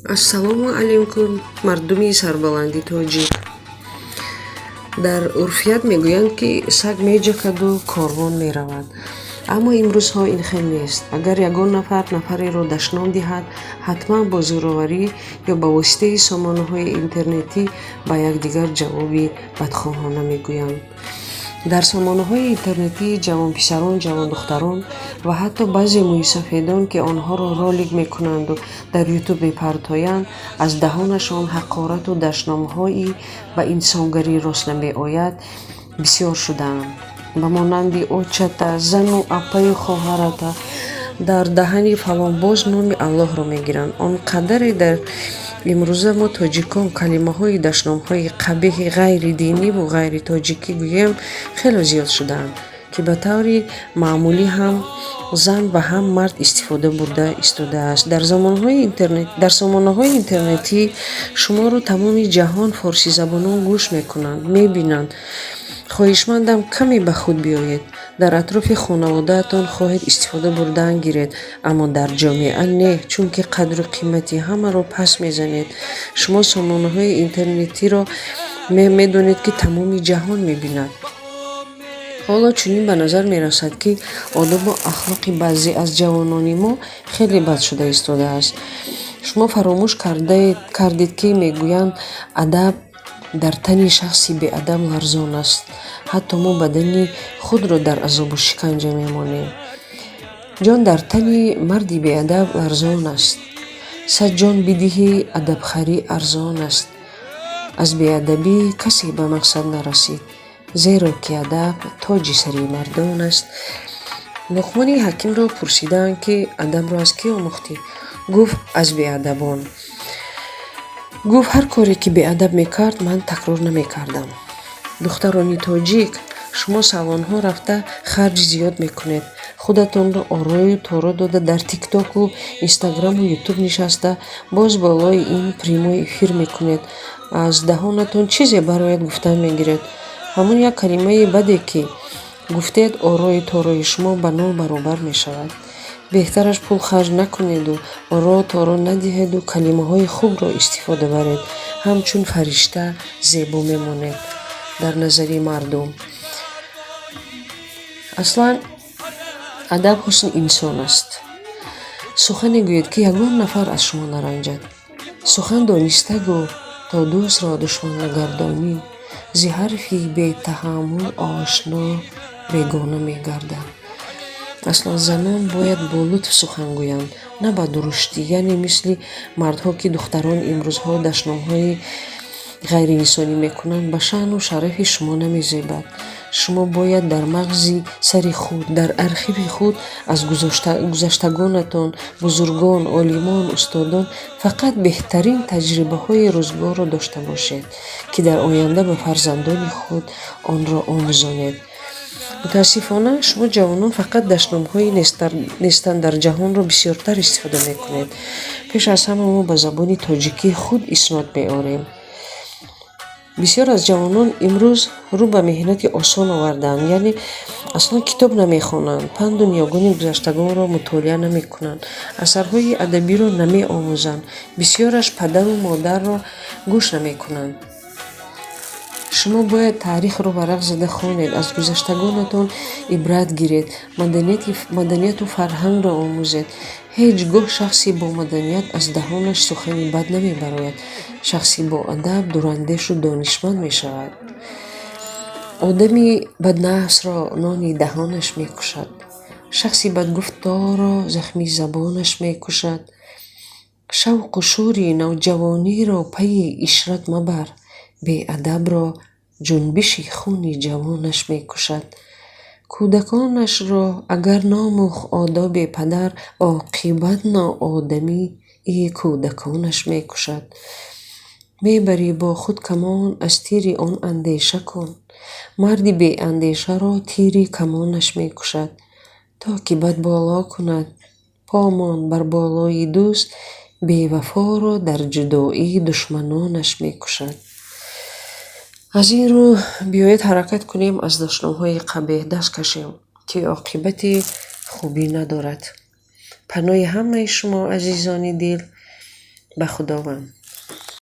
Ассалому алайкум, мардуми сарбаланди тоҷик. Дар урфият мегӯянд, ки саг меҷакаду корвон меравад. Аммо имрӯзҳо ин хел нест. Агар ягон нафар нафареро дашном диҳад, ҳатман бо зӯроварӣ ё ба воситаи сомонаҳои интернетӣ ба якдигар ҷавоби бадхоҳона мегӯянд. Дар сомонаҳои интернетӣ ҷавонписарон, ҷавондухтарон ва ҳатто баъзе мӯйсафедон, ки онҳоро ролик мекунанду дар Ютуб мепартоянд, аз даҳонашон ҳақорату дашномҳои ба инсонгарӣ рост намеояд, бисёр шудаанд. Ба монанди очата, зану апаю хоҳарата, дар даҳани фалонбоз номи Аллоҳро мегиранд. Он қадаре дар имрӯза мо тоҷикон калимаҳои дашномҳои қабеҳи ғайридиниву ғайритоҷикӣ гӯем, хеле зиёд шудаанд, ки ба таври маъмулӣ ҳам зан ва ҳам мард истифода бурда истодааст. Дар сомонаҳои интернетӣ шуморо тамоми ҷаҳон форсизабонон гӯш мекунанд, мебинанд. Хоҳишмандам, каме ба худ биёед. Дар атрофи хонаводаатон хоҳед, истифода бурдан гиред, аммо дар ҷомеа не, чунки қадру қимати ҳамаро пас мезанед. Шумо сомонаҳои интернетиро медонед, ки тамоми ҷаҳон мебинад. Ҳоло чунин ба назар мерасад, ки одобу ахлоқи баъзе аз ҷавонони мо хеле бад шуда истодааст. Шумо фаромӯш кардед, ки мегӯянд, адаб дар тани шахси беадаб ларзон аст. Ҳатто мо бадани худро дар азобу шиканҷа мемонем. Ҷон дар тани марди беадаб ларзон аст. 100 ҷон бидиҳӣ, адабхарӣ арзон аст. Аз беадабӣ касе ба мақсад нарасид, зеро ки адаб тоҷи сари мардон аст. Луқмони ҳакимро пурсидаанд, ки адабро аз кӣ омӯхтӣ? Гуфт: аз беадабон. Гуфт: ҳар коре ки беадаб мекард, ман такрор намекардам. Духтарони тоҷик, шумо салонҳо рафта харҷи зиёд мекунед, худатонро орою торо дода, дар Тиктоку Инстаграму Ютуб нишаста, боз болои ин прямой эфир мекунед. Аз даҳонатон чизе барояд, гуфтан мегиред. Ҳамон як калимаи баде ки гуфтед, орою торои шумо ба нол баробар мешавад. Беҳтараш пул харҷ накунеду оро торо надиҳеду калимаҳои хубро истифода баред. Ҳамчун фаришта зебо мемонед дар назари мардум. Аслан адаб ҳусни инсон аст. Сухане гӯед, ки ягон нафар аз шумо наранҷад. Сухан дониста гӯ, то дӯстро душман нагардонӣ. Зи ҳарфи бетаҳаммул ошно бегона мегардад. Аслан занон бояд бо лутф сухан гӯянд, на ба дуруштӣ, яъне мисли мардҳо, ки духтарон имрӯзҳо дашномҳои ғайриинсонӣ мекунанд, ба шаъну шарафи шумо намезебад. Шумо бояд дар мағзи сари худ, дар архиви худ аз гузаштагонатон, бузургон, олимон, устодон фақат беҳтарин таҷрибаҳои рӯзгорро дошта бошед, ки дар оянда ба фарзандони худ онро омӯзонед. Мутаассифона, шумо ҷавонон фақат дашномҳои нестанд дар ҷаҳонро бисёртар истифода мекунед. Пеш аз ҳама мо ба забони тоҷикии худ иснод меорем. Бисёр аз ҷавонон имрӯз рӯ ба меҳнати осон овардаанд, яъне аслан китоб намехонанд, панду ниёгони гузаштагонро мутолиа намекунанд, асарҳои адабиро намеомӯзанд, бисёраш падару модарро гӯш намекунанд. Шумо бояд таърихро варақ зада хонед, аз гузаштагонатон ибрат гиред, маданияту фарҳангро омӯзед. Ҳеҷ гоҳ шахси бомаданият аз даҳонаш сухани бад намебарояд. Шахси боадаб дурандешу донишманд мешавад. Одами баднафсро нони даҳонаш мекушад. Шахси бадгуфторро захми забонаш мекушад. Шавқу шӯри навҷавониро пайи ишрат мабар, беадабро ҷунбиши хуни ҷавонаш мекушад. Кӯдаконашро агар номӯхт одоби падар, оқибат ноодамии кӯдаконаш мекушад. Мебарӣ бо худ камон, аз тири он андеша кун. Марди беандешаро тири камонаш мекушад. То ки бад боло кунад, помон бар болои дӯст, бевафоро дар ҷудоӣ душманонаш мекушад. Аз ин рӯ биёед, ҳаракат кунем, аз дашномҳои қабеҳ даст кашем, ки оқибати хубӣ надорад. Паноҳи ҳамаи шумо, азизони дил. Ба Худованд.